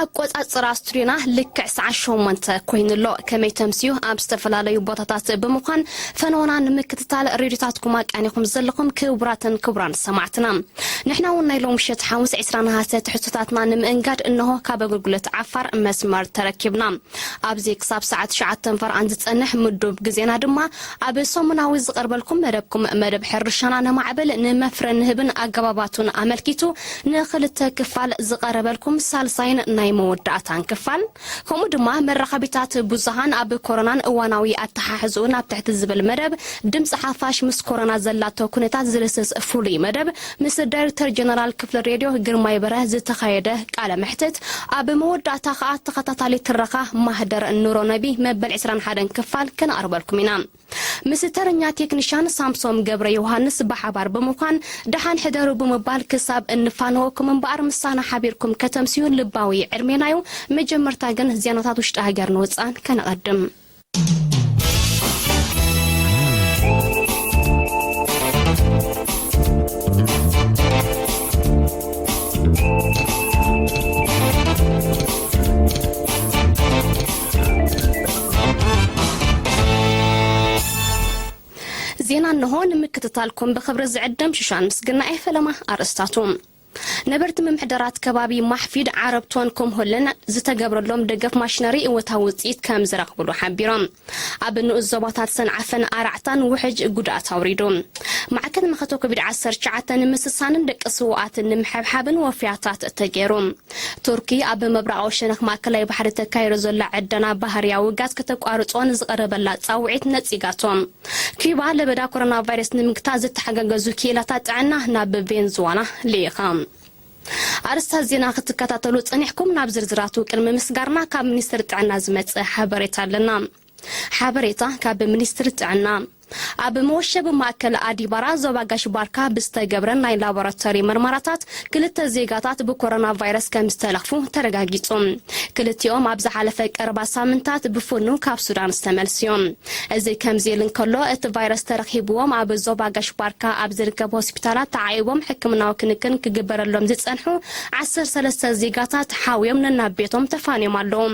ኣቆጻጽራ ስቱዲዮና ልክዕ ሰዓት ሸሞንተ ኮይኑ ኣሎ። ከመይ ተምስዩ ኣብ ዝተፈላለዩ ቦታታት ብምዃን ፈነወና ንምክትታል ሬድዮታትኩም ኣቃኒኹም ዘለኹም ክቡራትን ክቡራን ሰማዕትና፣ ንሕና እውን ናይ ሎም ምሸት ሓሙስ ዕስራ ነሃሰ ትሕዝቶታትና ንምእንጋድ እንሆ ካብ ኣገልግሎት ዓፋር መስመር ተረኪብና። ኣብዚ ክሳብ ሰዓት ትሽዓተ ፈረቓን ዝጸንሕ ምዱብ ግዜና ድማ ኣብ ሰሙናዊ ዝቐርበልኩም መደብኩም መደብ ሕርሻና ነማዕብል ንመፍረ ንህብን ኣገባባቱን ኣመልኪቱ ንኽልተ ክፋል ዝቐረበልኩም ሳልሳይን ናይ መወዳእታን ክፋል፣ ከምኡ ድማ መራኸቢታት ብዙሃን ኣብ ኮሮናን እዋናዊ ኣተሓሕዝኡን ኣብ ትሕቲ ዝብል መደብ ድምፂ ሓፋሽ ምስ ኮሮና ዘላቶ ኩነታት ዝድስስ ፍሉይ መደብ ምስ ዳይሬክተር ጀነራል ክፍሊ ሬድዮ ግርማይ በርሀ ዝተኻየደ ቃለ መሕትት፣ ኣብ መወዳእታ ኸኣ ተኸታታሊ ትረኻ ማህደር ኑሮ ነቢ መበል ዕስራን ሓደን ክፋል ከነቕርበልኩም ኢና። ምስ ተረኛ ቴክኒሻን ሳምሶም ገብረ ዮሃንስ ብሓባር ብምዃን ደሓን ሕደሩ ብምባል ክሳብ እንፋነወኩም እምበኣር ምሳና ሓቢርኩም ከተምስዩ ልባዊ ዕድሜና እዩ። መጀመርታ ግን ዜናታት ውሽጢ ሃገር ንውፃን ከነቐድም። ዜና እንሆ ንምክትታልኩም ብኽብሪ ዝዕደም ሽሻን ምስግና እየ። ፈለማ ኣርእስታቱ። ነበርቲ ምምሕዳራት ከባቢ ማሕፊድ ዓረብቶን ኮምሆለን ዝተገብረሎም ደገፍ ማሽነሪ እወታዊ ውፅኢት ከም ዝረኽብሉ ሓቢሮም። ኣብ ንኡስ ዞባታት ሰንዓፈን ኣራዕታን ውሕጅ ጉድኣት ኣውሪዱ። ማዕከን መኸተ ኮቪድ ዓሰርተ ትሽዓተ ንምስሳንን ደቂ ስውኣትን ንምሕብሓብን ወፍያታት ተገይሩ። ቱርኪ ኣብ ምብራቓዊ ሸነኽ ማእከላይ ባሕሪ ተካይዶ ዘላ ዕደና ባህርያዊ ጋዝ ከተቋርጾ ንዝቐረበላ ጻውዒት ነጺጋቶ። ኪዩባ ለበዳ ኮሮና ቫይረስ ንምግታእ ዝተሓጋገዙ ክኢላታት ጥዕና ናብ ቬንዙዋላ ልኢኻ። ኣርእስታት ዜና ክትከታተሉ ጸኒሕኩም፣ ናብ ዝርዝራቱ ቅድሚ ምስጋርና ካብ ሚኒስትሪ ጥዕና ዝመጸ ሓበሬታ ኣለና። ሓበሬታ ካብ ሚኒስትሪ ጥዕና። ኣብ መወሸቢ ማእከል ኣዲባራ ዞባ ጋሽ ባርካ ብዝተገብረ ናይ ላቦራቶሪ መርመራታት ክልተ ዜጋታት ብኮሮና ቫይረስ ከም ዝተለኽፉ ተረጋጊጹ። ክልቲኦም ኣብ ዝሓለፈ ቀረባ ሳምንታት ብፍኑ ካብ ሱዳን ዝተመልሱ እዮም። እዚ ከምዚ ኢሉ እንከሎ፣ እቲ ቫይረስ ተረኺብዎም ኣብ ዞባ ጋሽ ባርካ ኣብ ዝርከብ ሆስፒታላት ተዓይቦም ሕክምናዊ ክንክን ክግበረሎም ዝጸንሑ ዓሰርተ ሰለስተ ዜጋታት ሓውዮም ነናብ ቤቶም ተፋንዮም ኣለዉ።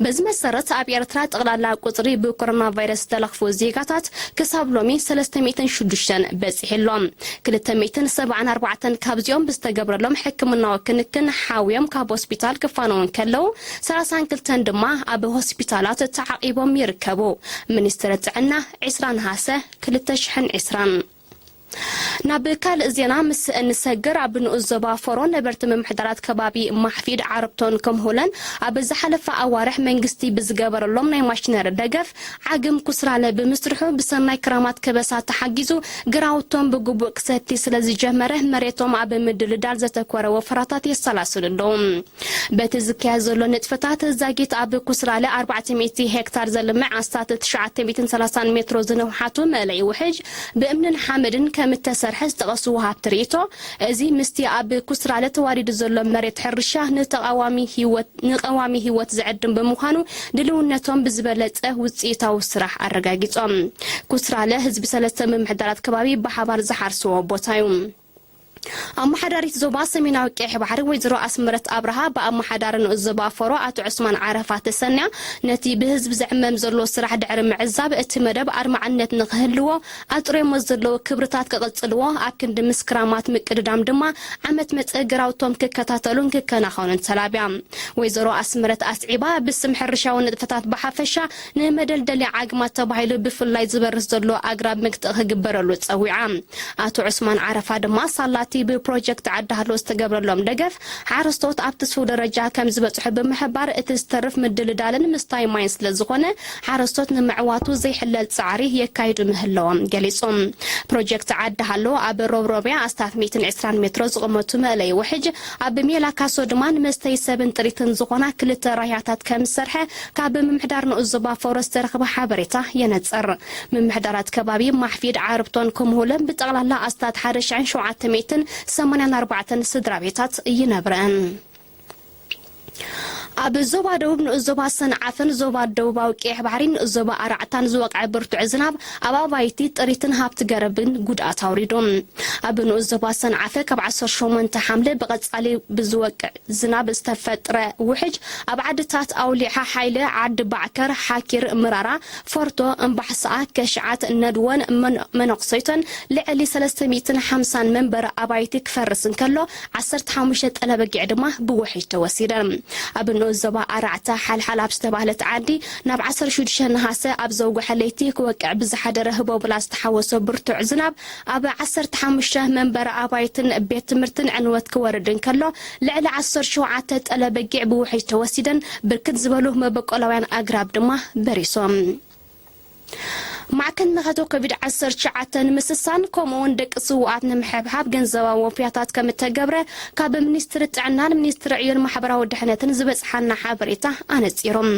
በዚ መሰረት ኣብ ኤርትራ ጠቕላላ ቁጽሪ ብኮሮና ቫይረስ ዝተለኽፉ ዜጋታት ክሳብ ሎሚ ሰለስተ ሚእትን ሽዱሽተን በጺሑ ኣሎ። ክልተ ሚእትን ሰብዓን ኣርባዕተን ካብዚኦም ብዝተገብረሎም ሕክምናዊ ክንክን ሓውዮም ካብ ሆስፒታል ክፋነዉ እንከለዉ፣ ሰላሳን ክልተን ድማ ኣብ ሆስፒታላት ተዓቒቦም ይርከቡ። ሚኒስትሪ ጥዕና፣ ዕስራ ነሃሰ ክልተ ሽሕን ዕስራን። ናብ ካልእ ዜና ምስ እንሰግር፣ ኣብ ንኡስ ዞባ ፎሮ ነበርቲ ምምሕዳራት ከባቢ ማሕፊድ፣ ዓረብቶን ከምሆለን ኣብ ዝሓለፈ ኣዋርሕ መንግስቲ ብዝገበረሎም ናይ ማሽነሪ ደገፍ ዓግም ኩስራለ ብምስርሑ ብሰናይ ክራማት ከበሳ ተሓጊዙ ግራውቶም ብግቡእ ክሰቲ ስለ ዝጀመረ መሬቶም ኣብ ምድልዳል ዘተኮረ ወፈራታት የሰላስሉ ኣለዉ። በቲ ዝካየድ ዘሎ ንጥፈታት ዛጊት ኣብ ኩስራለ ኣርባዕተ ሚእቲ ሄክታር ዘልምዕ ኣስታት ትሽዓተ ሚእትን ሰላሳን ሜትሮ ዝንውሓቱ መእለዪ ውሕጅ ብእምንን ሓመድን ከም እተሰርሐ ዝጠቐሱ ወሃብቲ ርእይቶ፣ እዚ ምስቲ ኣብ ኩስራለ ተዋሪዱ ዘሎ መሬት ሕርሻ ንተቓዋሚ ህይወት፣ ንቐዋሚ ህይወት ዝዕድም ብምዃኑ ድልውነቶም ብዝበለጸ ውጽኢታዊ ስራሕ ኣረጋጊጾም። ኩስራለ ህዝቢ ሰለስተ ምምሕዳራት ከባቢ ብሓባር ዝሓርስዎ ቦታ እዩ። ኣመሓዳሪት ዞባ ሰሜናዊ ቀይሕ ባሕሪ ወይዘሮ ኣስመረት ኣብርሃ ብኣመሓዳሪ ንኡስ ዞባ ፎሮ ኣቶ ዑስማን ዓረፋ ተሰንያ ነቲ ብህዝቢ ዝዕመም ዘሎ ስራሕ ድሕሪ ምዕዛብ እቲ መደብ ኣድማዕነት ንክህልዎ ኣጥርዮሞ ዘለዉ ክብርታት ክቕጽልዎ ኣብ ክንዲ ምስ ክራማት ምቅድዳም ድማ ዓመት መጸ ግራውቶም ክከታተሉን ክከናኸኑን ተላብያ። ወይዘሮ ኣስመረት ኣስዒባ ብስም ሕርሻዊ ንጥፈታት ብሓፈሻ ንመደልደሊ ዓግማት ተባሂሉ ብፍላይ ዝበርስ ዘሎ ኣግራብ መግትኢ ክግበረሉ ጸዊዓ። ኣቶ ዑስማን ዓረፋ ድማ ሳላቲ ብፕሮጀክት ዓዲ ሃሎ ዝተገብረሎም ደገፍ ሓረስቶት ኣብ ትስፉው ደረጃ ከም ዝበጽሑ ብምሕባር፣ እቲ ዝተርፍ ምድልዳልን ምስታይ ማይን ስለ ዝኾነ ሓረስቶት ንምዕዋቱ ዘይሕለል ጻዕሪ የካይዱ ምህለዎም ገሊጹ። ፕሮጀክት ዓዲ ሃሎ ኣብ ሮብሮብያ ኣስታት ሚእትን ዕስራን ሜትሮ ዝቕመቱ መእለይ ውሕጅ፣ ኣብ ሜላ ካሶ ድማ ንመስተይ ሰብን ጥሪትን ዝኾና ክልተ ራህያታት ከም ዝሰርሐ ካብ ምምሕዳር ንኡስ ዞባ ፎሮ ዝተረኽበ ሓበሬታ የነጽር። ምምሕዳራት ከባቢ ማሕፊድ፣ ዓርብቶን ኮምሆለን ብጠቕላላ ኣስታት ሓደ ሽሕን ሸውዓተ ሚእትን ሰማንያን ኣርባዕተን ስድራ ቤታት ይነብረን። ኣብ ዞባ ደቡብ ንኡስ ዞባ ሰንዓፈን ዞባ ደቡባዊ ቀይሕ ባሕሪን ንኡስ ዞባ ኣራዕታን ዝወቕዐ ብርቱዕ ዝናብ ኣብ ኣባይቲ፣ ጥሪትን ሃብቲ ገረብን ጉድኣት ኣውሪዱ። ኣብ ንኡስ ዞባ ሰንዓፈ ካብ ዓሰርተ ሸሞንተ ሓምለ ብቐጻሊ ብዝወቅዕ ዝናብ ዝተፈጥረ ውሕጅ ኣብ ዓድታት ኣውሊዓ፣ ሓይለ፣ ዓዲ ባዕከር፣ ሓኪር፣ ምራራ፣ ፎርቶ፣ እምባሕሳኣ፣ ከሽዓት፣ ነድወን መን-፣ መነቕሰይቶን ልዕሊ ሰለስተ ሚእትን ሓምሳን መንበሪ ኣባይቲ ክፈርስ እንከሎ፣ ዓሰርተ ሓሙሽተ ጠለበጊዕ ድማ ብውሕጅ ተወሲደን። ኣብ ንኡስ ዞባ ኣራዕታ ሓልሓል ኣብ ዝተባህለት ዓዲ ናብ ዓሰርተ ሽዱሽተ ነሃሰ ኣብ ዘውግሐ ለይቲ ክወቅዕ ብዝሓደረ ህቦብላ ዝተሓወሶ ብርቱዕ ዝናብ ኣብ ዓሰርተ ሓሙሽተ መንበሪ ኣባይትን ቤት ትምህርትን ዕንወት ክወርድ እንከሎ፣ ልዕሊ ዓሰርተ ሸውዓተ ጠለበጊዕ ብውሕጅ ተወሲደን፣ ብርክት ዝበሉ መበቆላውያን ኣግራብ ድማ በሪሶም። ማዕከን መኸተ ኮቪድ ዓሰርተ ትሽዓተ ንምስሳን ከምኡ እውን ደቂ ስውኣት ንምሕብሓብ ገንዘባዊ ወፍያታት ከም እተገብረ ካብ ሚኒስትሪ ጥዕናን ሚኒስትሪ ዕዮን ማሕበራዊ ድሕነትን ዝበጽሓና ሓበሬታ ኣነጺሮም።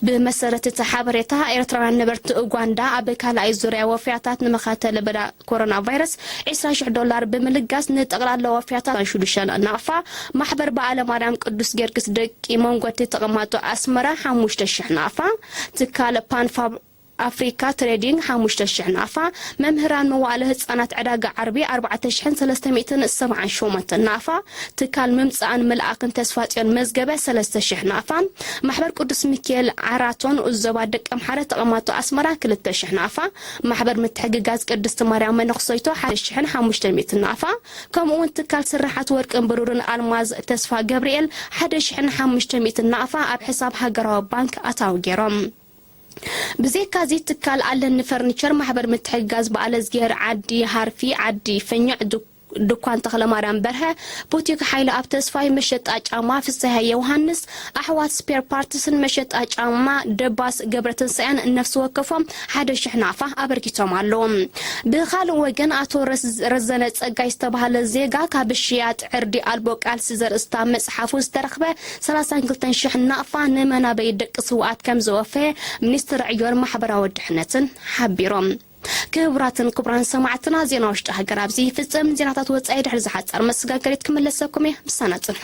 ብመሰረት እቲ ሓበሬታ፣ ኤርትራውያን ነበርቲ ኡጋንዳ ኣብ ካልኣይ ዙርያ ወፍያታት ንመኸተ ለበዳ ኮሮና ቫይረስ ዕስራ ሽሕ ዶላር ብምልጋስ ንጠቕላላ ወፍያታት ሽዱሽተ ናቕፋ፣ ማሕበር በዓለ ማርያም ቅዱስ ጊዮርጊስ ደቂ መንጎቲ ተቐማጦ ኣስመራ ሓሙሽተ ሽሕ ናቕፋ፣ ትካል ፓን ፋብ-፣ ኣፍሪካ ትሬዲንግ ሓሙሽተ ሽሕ ናቕፋ፣ መምህራን መዋእለ ህጻናት ዕዳጋ ዓርቢ ኣርባዕተ ሽሕን ሰለስተ ሚእትን ሰብዓን ሸሞንተን ናቕፋ፣ ትካል ምምጻእን ምልኣኽን ተስፋጽዮን መዝገበ ሰለስተ ሽሕ ናቕፋ፣ ማሕበር ቅዱስ ሚካኤል ዓራቶን ኡዞባ ደቀምሓረ ተቐማጦ ኣስመራ ክልተ ሽሕ ናቕፋ፣ ማሕበር ምትሕግጋዝ ቅድስቲ ማርያም መነኽሰይቶ ሓደ ሽሕን ሓሙሽተ ሚእትን ናቕፋ፣ ከምኡ እውን ትካል ስራሓት ወርቅን ብሩርን ኣልማዝ ተስፋ ገብርኤል ሓደ ሽሕን ሓሙሽተ ሚእትን ናቕፋ ኣብ ሕሳብ ሃገራዊ ባንክ ኣታዊ ገይሮም። ብዘይካዚ ትካል ኣለኒ ፈርኒቸር፣ ማሕበር ምትሕግጋዝ በዓለዝጊሄር ዓዲ ሃርፊ፣ ዓዲ ፈኛዕ፣ ዱ-፣ ድኳን ተኽለ ማርያም በርሀ፣ ቡቲክ ሓይለ ኣብ ተስፋይ፣ መሸጣ ጫማ ፍስሃ ዮሃንስ፣ ኣሕዋት ስፔር ፓርትስን መሸጣ ጫማ ደባስ ገብረትንሳኤን ነፍሲ ወከፎም ሓደ ሽሕ ናቕፋ ኣበርኪቶም ኣለዉ። ብኻልእ ወገን ኣቶ ረስ-፣ ረዘነ ጸጋይ ዝተባህለ ዜጋ ካብ ሽያጥ ዕርዲ ኣልቦ ቃልሲ ዘርእስታ መጽሓፉ ዝተረኽበ ሰላሳን ክልተን ሽሕ ናቕፋ ንመናበይ ደቂ ስውኣት ከም ዘወፈየ ሚኒስትሪ ዕዮን ማሕበራዊ ድሕነትን ሓቢሮም። ክቡራትን ክቡራን ሰማዕትና፣ ዜና ውሽጢ ሃገር ኣብዚ ይፍጽም። ዜናታት ወጻኢ ድሕሪ ዝሓጸር መሰጋገሪት ክምለሰኩም እየ። ምሳና ጽንሑ።